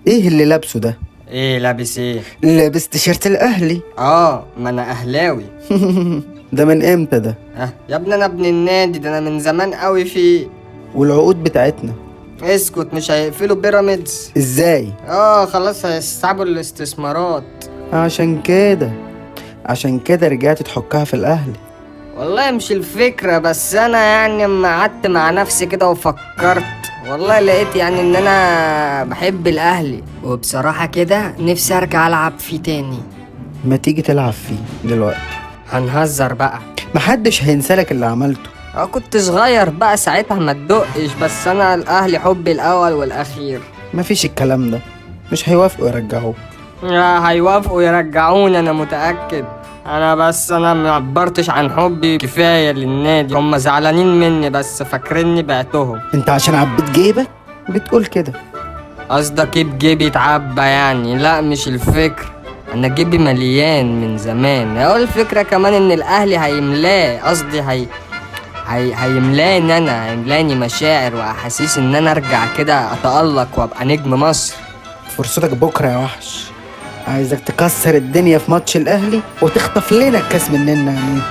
ايه اللي لابسه ده؟ ايه لابس ايه؟ لابس تيشيرت الاهلي. اه، ما انا اهلاوي. ده من امتى ده؟ اه يا ابني، انا ابن النادي ده، انا من زمان قوي فيه. والعقود بتاعتنا؟ اسكت، مش هيقفلوا بيراميدز؟ ازاي؟ اه خلاص، هيسحبوا الاستثمارات. عشان كده، عشان كده رجعت تحكها في الاهلي. والله مش الفكرة، بس انا يعني اما قعدت مع نفسي كده وفكرت، والله لقيت يعني ان انا بحب الاهلي، وبصراحة كده نفسي ارجع العب فيه تاني. ما تيجي تلعب فيه دلوقتي؟ هنهزر بقى. محدش هينسالك اللي عملته. اه كنت صغير بقى ساعتها، ما تدقش، بس انا الاهلي حبي الاول والاخير. مفيش الكلام ده، مش هيوافقوا يرجعوك. لا هيوافقوا يرجعوني، انا متأكد. انا بس انا ما عبرتش عن حبي كفاية للنادي، هم زعلانين مني بس فاكريني بعتهم. انت عشان عبيت جيبك بتقول كده. قصدك ايه بجيبي اتعبى يعني؟ لا مش الفكر، انا جيبي مليان من زمان. هو الفكرة كمان ان الاهلي هيملاه، قصدي هي هيملاني انا، هيملاني مشاعر واحاسيس ان انا ارجع كده اتألق وابقى نجم مصر. فرصتك بكره يا وحش، عايزك تكسر الدنيا في ماتش الاهلي وتخطف لنا الكاس مننا يعني.